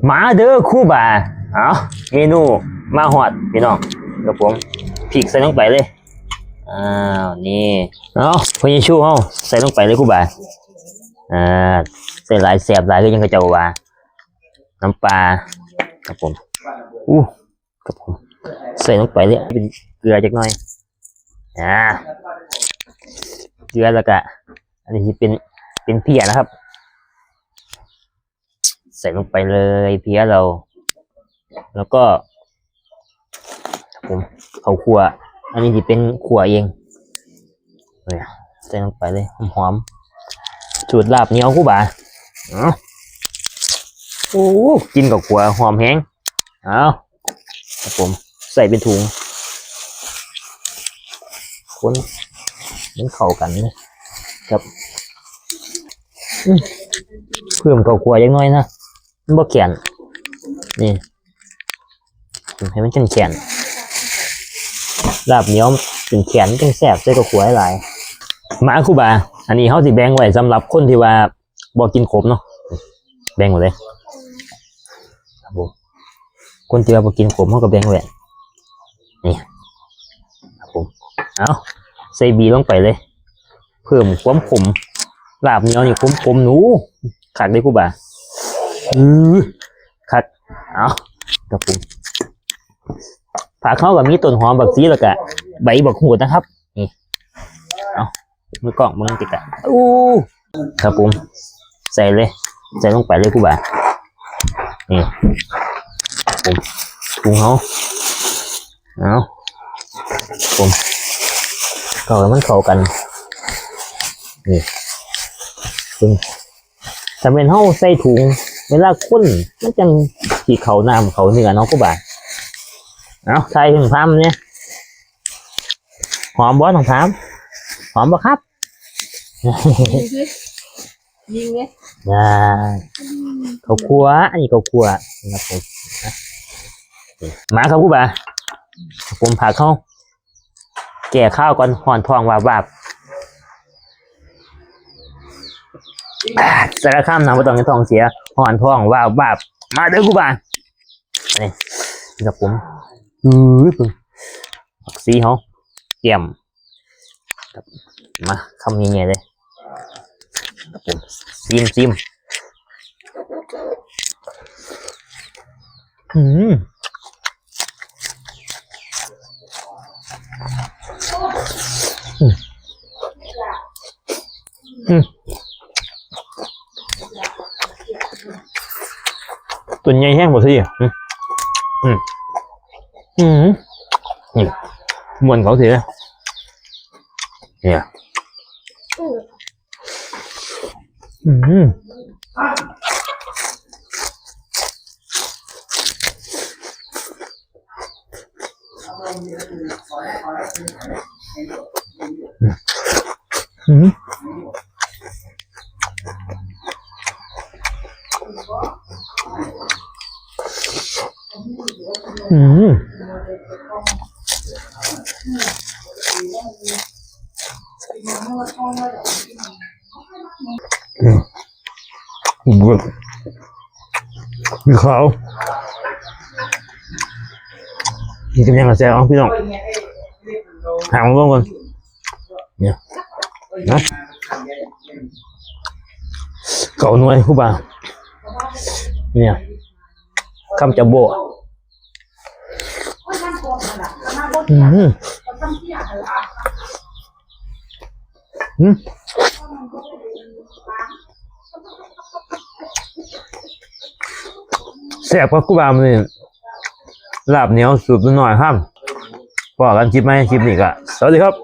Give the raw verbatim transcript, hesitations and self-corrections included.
มาเด้อครูบา เอาเมนูมาฮอดพี่น้อง ครับผม พริกใส่ลงไปเลย อ้าว นี่ เอาพระเยซูเฮาใส่ลงไปเลยครูบา อ่า ใส่หลายแซ่บหลายคือยังเขาเจ้าว่า น้ำปลา ครับผม อู้ ครับผม ใส่ลงไปเลย เป็นเกลือจักหน่อย อ่า เกลือแล้วก็ อันนี้สิเป็น เป็นเพี้ยนะครับ ใส่ลงไปเลยเพี้ยเรา แล้วก็ ผม ข้าวคั่ว อันนี้สิเป็นคั่วเอง เนี่ย ใส่ลงไปเลย หอมๆ สูตรลาบเหนียวครูบา เอา โอ้ กินกับขั่วหอมแฮง เอา ครับผม ใส่เป็นถุง คน มันเข้ากันนะครับ อืม เพิ่มข้าวคั่วจักหน่อยนะ มันบ่แข็ง นี่ ให้มันแข็งๆ ลาบเหนียวแข็งๆ จั่งแซ่บ ใส่ข้าวคั่วหลายๆ มาครูบา อันนี้เฮาสิแบ่งไว้สำหรับคนที่ว่าบ่กินขมเนาะ แบ่งไว้เลย ครับผม คนที่ว่าบ่กินขมเฮาก็แบ่งไว้ นี่ ครับผม เอา ใส่บีลงไปเลย เพิ่มความขม ลาบเหนียวนี่ขมๆ หนู คักเด้ครูบา อือ คัก เอา ครับผม ผักเฮาก็มีต้นหอม บักชี แล้วก็ใบบักหูดนะครับ นี่ เอา มือกล้อง มือติดอะ อู้ ครับผม ใส่เลย ใส่ลงไปเลยครูบา นี่ ผม ปรุงเฮา เอา ผม เข้าให้มันเข้ากัน นี่ ปรุง ถ้าแม่นเฮาใส่ถุง เวลาคน มันจั่งสิเข้าน้ำเข้าเนื้อเนาะครูบา เอา ใส่ถึงพามเนี่ย หอมบ่ น้องพาม หอมบ่ครับ ยิงเลย ได้ ข้าวคั่ว อันนี้ข้าวคั่วนะครับผม มาครับครูบา ผมผักเข้า แก้คาวก่อน ฮ้อนท้องวาบวาบ อ่า สารคามนะ บ่ต้องให้ท้องเสีย ฮ้อนท้องวาบวาบ มาเด้อครูบา นี่ นี่ครับผม อือ ผักชีเฮา เตรียม ครับ มา คำใหญ่ๆ เลย ครับผม ซิม ซิม อืม อืม อืม ตัวใหญ่แฮงบ่สิ อืม อืม อืม นี่ ม่วนเขาสิ เนี่ย อืม อืม อืม อืม อืม มีข้าว กินกับหยังกะแซ่บ เอาพี่น้อง หาลองก่อน เนี่ย นะ เก้าหน่วยครูบา เนี่ย คำจะโบะ อืม อืม แซ่บครับครูบา มื้อนี้ ลาบเหนียวสูตรน้อยครับ พ้อกันคลิปใหม่ คลิปนี้ก็สวัสดีครับ